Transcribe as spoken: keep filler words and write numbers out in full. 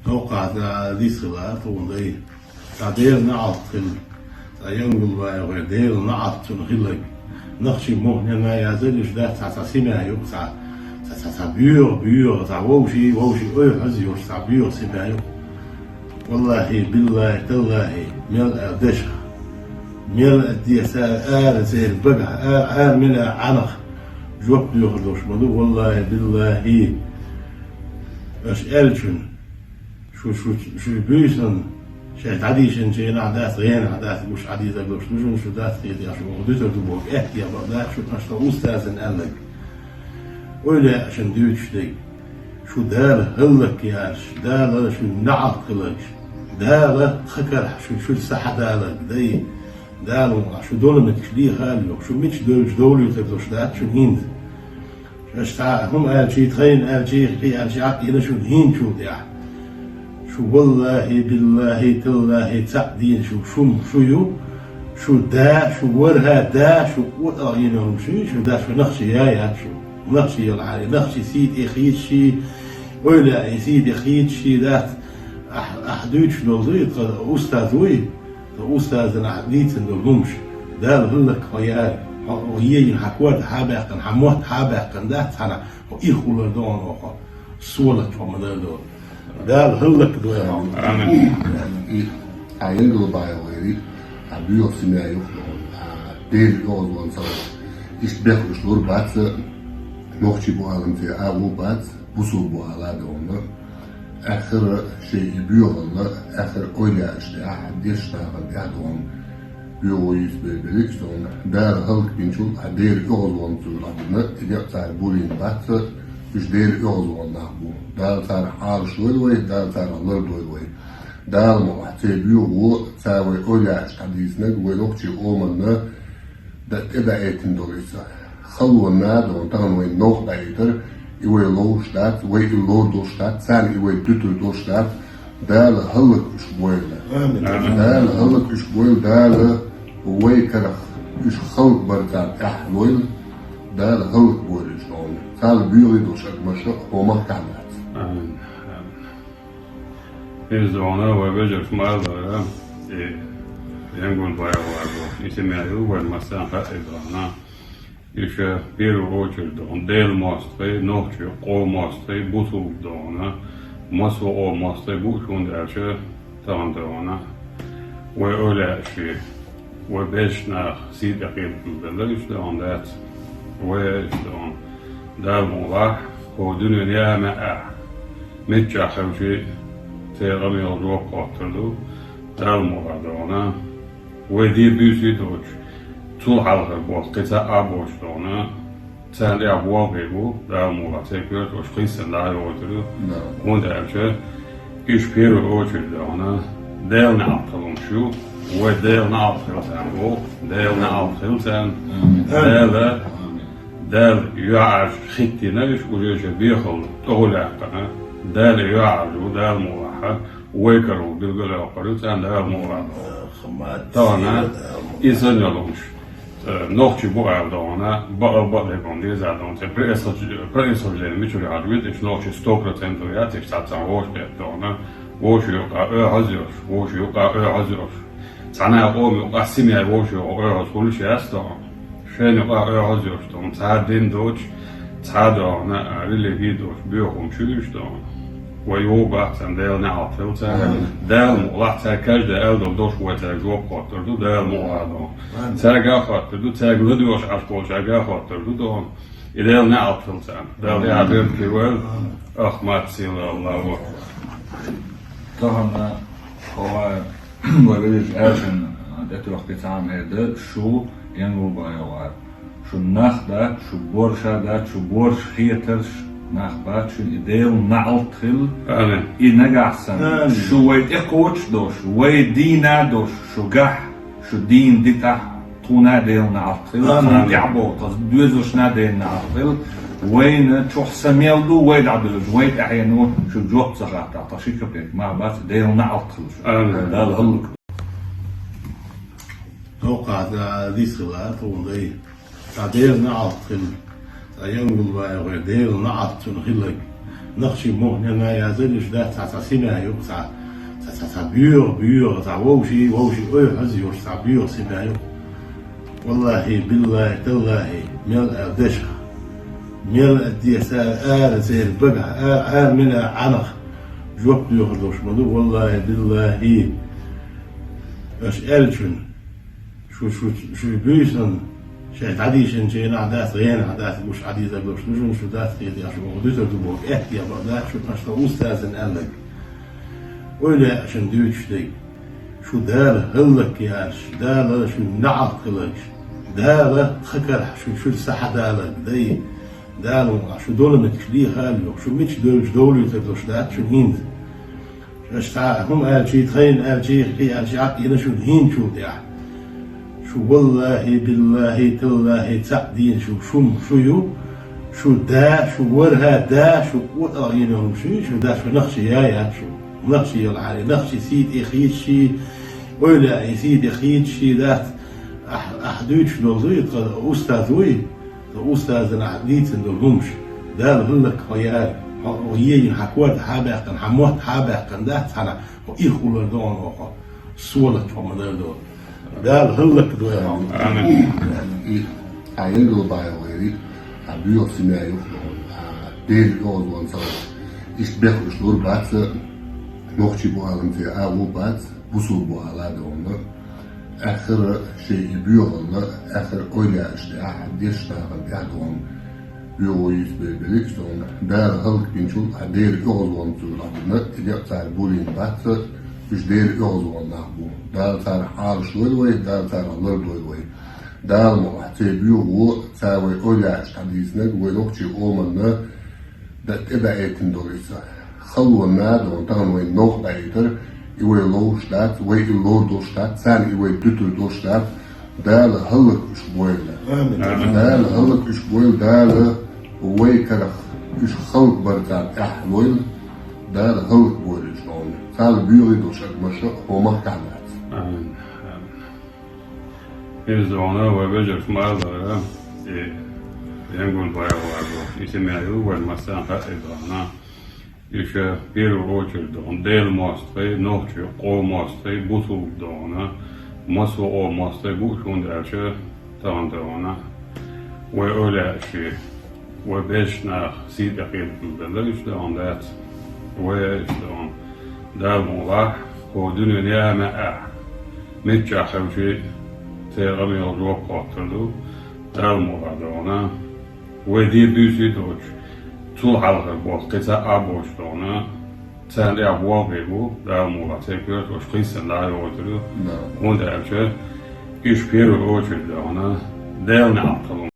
Тохкхаьчча дисхила тхуна дай. Цхьа Делан наӀалт хила. Цхьа ЯнгулбаевгӀа Делан наӀалт цунна хиларг. Нохчийн мохь нена язалуш дац цхьа, цхьа семья юкъа цхьа, цхьа, цхьа, цхьа боьха, боьха, цхьа вовший, вовший ой хьаза йолуш цхьа боьха семья юкъа. Валлахьи, биллахьи, таллахьи, мел а дешах, мел а деса, ара церан багахь, а, ара мел а Ӏанах жоп доьхур долуш ма ду, валлахьи, биллахьи. Аша аьллачун, шу, шу, шу буьйсанна, шаьш дӀадийшинчу хенахь дац, гӀенахь дац, гуш Ӏадийзар долуш ду шуна, шу дац, кхеташ шу ваха дуьтур ду боху, аьттехьа бакъ дац, шу аша устазан аьлларг. Ойла яа шуна дуьйцуш дерг. Шу Дала хӀаллакъ яраш, Дала шуьга наӀалт хиларгаш. Дала тхан карахь шу, шу сахьадаларг, дай. Дала вон шу долу меттигаш леха а лоьху, шу мича девлча довлуьйтур долуш дац шуна хӀинца. Аша цхьа хӀума аьлчий, тхайна аьлчий, кхин аьлчий, Ӏад йина шуна хӀинцачул тӀаьхьа. Шу валлахьи, биллахьи, таллахьи, цхьаъ дийна шу, шу, шу ю, шу да, шу варха да, шу къотӀал йина хӀума шу ю, шу да, шу нахча я яц шу. Нахча ялахьара, нахча сий тӀе хийцаш, ойла яа сий тӀе хийцаш дац. Ахь, ахь дуьйцуш долу ду, и тхан устаз вуй. Устазана ахь дийцина долу хӀумаш, Дала хӀаллакъ хьо яра, хьо егина хьан корта хьа баьккхина, хьан мотт хьа баьккхина дац хьана, хьо ирхулар ду хьуна хьо, солат хьо ма-дарра долу. Дала хӀаллакъ дойла хьо. Амин. Хьан Янгулбаев вайри, хьан боьха семья юкъа хьуна, хьан Дела оьгӀазвахана ца вахана. Иштта бехуьйш лур бац, нохчий бу аланца а ву бац, бусул бу ала а ду хьуна. Аьххара шайн и боьхалла, аьххара ойла яаш тӀехь, дешнахана тӀехь ду хьуна боьха йийца бер берриг а ду хьуна. Дала хӀаллакбинчул а Дела оьгӀазваханца лахбина, и декъ цара булийна бац, уьш Дела оьгӀазвахана нах бу. Дала царах Ӏалаш дойла вай, Дала царах лардойла вай. Дала мукъ лахь, церан боьха вон, цара вай ойла яаш дӀадийцинарг, вай нохчийн къоманна, дан тӀедаийтина долу иза. Халонна а ду хьуна, тахана вайн новкъа даийтар, и вай ловш дац, вай и лор долуш дац, царна и вай дуьтур долуш дац. Дала хӀаллакъ уьш бойла. Амин. Дала хӀаллакъ уьш бойла, Дала вай карах уьш халкъ бар царна тӀехь лойла, Дала хӀаллакъ бойла уьш хьуна. Царна боьхий долуш адамаш хӀокху махкахь дац. Амин. Амин. Иза ду хьуна вай вежарша ма-аллара, и Янгулбаев вара бохуш, и семья ю вайн массарна хаьа иза ду хьуна. Иша первую очередь ду хьуна Делан мостагӀий, нохчийн къоман мостагӀий, бусулба ду хьуна, массо а къоман мостагӀий бу уьш, хӀунда аьлча тахана ду хьуна вай ойла яаш, вай бешнах сий тӀе кхетам белла уьш ду хьуна дац. Вай а уьш ду хьуна. Дала мукъ лахь, хӀокху дуьненан яа маьӀӀехь миччахь хилча а, церан къамелан жоп хоттур ду, Дала мукъ лахь ду хьуна. Вай дийр буьйсий доцуш, цул хьалхара болу кхин цхьа а боцуш ду хьуна, царна тӀехь болх бийр бу, Дала мукъ лахь, церан коьртачу хийцина дӀа а йогӀуьйтур ю. Да. ХӀунда аьлча, уьш первую очередь ду хьуна Делан неӀалт хила хӀумаш ю, вай Делан неӀалт хила царна боху, Делан неӀалт хила царна. Амин. Дала, Амин. Дала юьхьӀаьржа хӀиттийна уьш, уже шайн боьхалла тӀехула яьккхина. Дала юьхьӀаьржа ву, Дала мукъ лахь. Вай каро билгалйоккхур ю царна, Дала мукъ лахь. Тахана и санна йолу хӀумаш, э, нохчий бу ала ду хьуна, бакъ-, бакъдерг хӀума деза ду хьуна, церан происхож-, происхождение мичара ю хьажа веза, уьш нохчий сто процентов яц, уьш цхьацца вовшахкхетта ду хьуна, вовшийн юкъахь оьгӀаз йолуш, вовшийн юкъахь оьгӀаз йолуш. Цхьана а къоман юкъахь семья вовшийн юкъахь оьгӀаз хуьлуш яц ду хьуна. Шайна юкъахь оьгӀаз йолуш ду хьуна, цхьа дин доцуш, цхьа ду хьуна, а, религи доцуш боьха хӀумаш ю уьш ду хьуна. Вай вовшахкхетта царна Делан неӀалт хила царна. Амин. Дала мукъ лахь, цара каждый аьлла долу дош вай цаьрга жоп хоттур ду, Дала мукъ лахь ду хьуна. Амин. Цаьрга а хоттур ду, цаьрга ладоьгӀуш Ӏаш болчаьрга а хоттур ду ду хьуна. И Делан неӀалт хила царна. Дала тӀехь беркате войла, ахмат сила Аллаху. Тахана, хӀокху вай вежарша аьллачун тӀетоьхна цхьа хӀума хир дара, шу Янгулбаев вара. Шу нах дац, шу борша дац, шу борша хетарш нах бац, шуна и Делан неӀалт хила. Амин. И нагахь санна, Амин. Шу вай тӀекхочуш долуш, вай дийна долуш, шу гахь, шу дийна дитахь, тхуна а Делан неӀалт хила, Амин. Тхуна тӀаьхьа боху, тхан доьзалшна а Делан неӀалт хила. Вайна чохь са мел ду, вай дӀадоьжу, вай тӀаьхьено шу жоп ца хаттахь, тхан ши капек мах бац, Делан неӀалт хила шу. Амин. Дала хӀаллакбойла. Тохкхаьчча дисхила тхуна дай. Цхьа Делан неӀалт хила. Цхьа ЯнгулбаевгӀа Делан неӀалт цунна хиларг. Нохчийн мух нена язалуш дац цхьа, цхьа семья ю, цхьа, цхьа, цхьа, цхьа боьха, боьха, цхьа вовший, вовший ой хьаза йолуш цхьа боьха семья ю. Валлахьи, биллахьи, таллахьи, мел а дешах, мел а деса ара церан багахь, а, а, мел а Ӏанах жоп доьхур долуш ма ду, валлахьи, биллахьи. Аша аьллачун, шу, шу, шу буьйсанна, шайн дӀадийшинчу хенахь дац, гӀенахь дац, гуш Ӏадийзар долуш ду шуна, шу дац хеташ, оха дуьтур ду боху, аьттехьа бан дац шу, тхан устазан аьлларг. Ойла яа шуна дуьйцуш дерг. Шу Дала хӀаллакьяхаш, Дала шуна неӀалт хиларгаш, Дала тхан карахь шу, шуьца схьадаларг дай, Дала вон шу долу меттигаш леха а лоьху, шу мича девлча довлуьйтур долуш дац шуна хӀинца. Аша цхьа хӀума аьлчий, тхайна аьлчий, хи аьлчий, Ӏад йина шуна хӀинцул тӀехь. Шу валлахьи, биллахьи, таллахьи, цхьаъ дийна шу, шу, шу ю, шу да, шу вархӀа да, шу кӀотӀал йина хӀума шу ю, шу да, шу нахчий яй яц шу. Нахчий йолу хьарий, нахчий сий тӀе хийцаш, ойла яа сий тӀе хийцаш дац. Ахь, ахь дуьйцуш долу ду и тха устаз вуй? Устазана ахь дийцина долу хӀумаш, Дала хӀаллакьхо яра, хьо, хьо егина хьан корта хьа а баьккхина, хьан мотт хьа а баьккхина дац хьана, хьо ирхулар ду хьуна хьо, солат хьо ма-дарра долу. Дала хӀаллакдойла хьо. Амин. Хьан янгал бахьа вайри, хьан боьха семья юха, хьан Дела оьгӀазван ца вац. Иштта бехуьш лур бац, нохчий бу алам цӀе а ву бац, бусул бу ала а ду хьуна. Аьххара шайн и боьхалла, аьххара ойла яаш тӀехь, дешначу нахана тӀехь ду хьуна боьхо йийцабелла, иштта хьуна Дала хӀаллакбинчул а Дела оьгӀазван цунах хьуна, и декъ цара булийна бац, уьш Дела оьгӀазван нах бу. Дала царах Ӏалаш лойла вай, Дала царах лардойла вай. Дала мукъ лахь, церан боьхо, цара вай ойла яаш дӀадийцинарг, вай нохчийн къоманна, дан тӀедаийтина долу иза. Халонна а ду хьуна, тахана вайн новкъа даийтар, и вай ловш дац, вай и лор долуш дац, царна и вай дуьтур долуш дац. Дала хӀаллакъ уьш бойла. Амин. Амин. Дала хӀаллакъ уьш бойла, Дала вай карах уьш халкъ бар царна тӀехь лойла, Дала хӀаллакъ бойла уьш хьуна. Царна боьхий долуш адамаш хӀокху махкахь дац. Амин. Амин. Иза ду хьуна вай вежарша ма-аллара, и янгал бахьа вар ду, и семья ю вайн массарна хаьа иза ду хьуна. Иштта первую очередь ду хьуна Делан мостагӀий, нохчийн къоман мостагӀий, бусулба ду хьуна, массо а къоман мостагӀий бу уьш, хӀунда аьлча тахана ду хьуна вай ойла яаш, вай бешначу наха сий тӀе кхетам белла уьш ду хьуна дац. Вай а иштта ду хьуна. Дала мукъ лахь, хӀокху дуьненан яа маьӀӀехь миччахь хилча а церан къамелан жоп хоттур ду. Дала мукъ лахь ду хьуна. Вай дийр дуьйций доцуш, цул хьалхара болх кхин цхьа а боцуш ду хьуна, царна тӀехь болх бийр бу, Дала мукъ лахь, церан коьртачу кхийсана дӀа а йогӀуьйтур ю. Да. ХӀунда аьлча, уьш первую очередь ду хьуна Делан неӀалт хила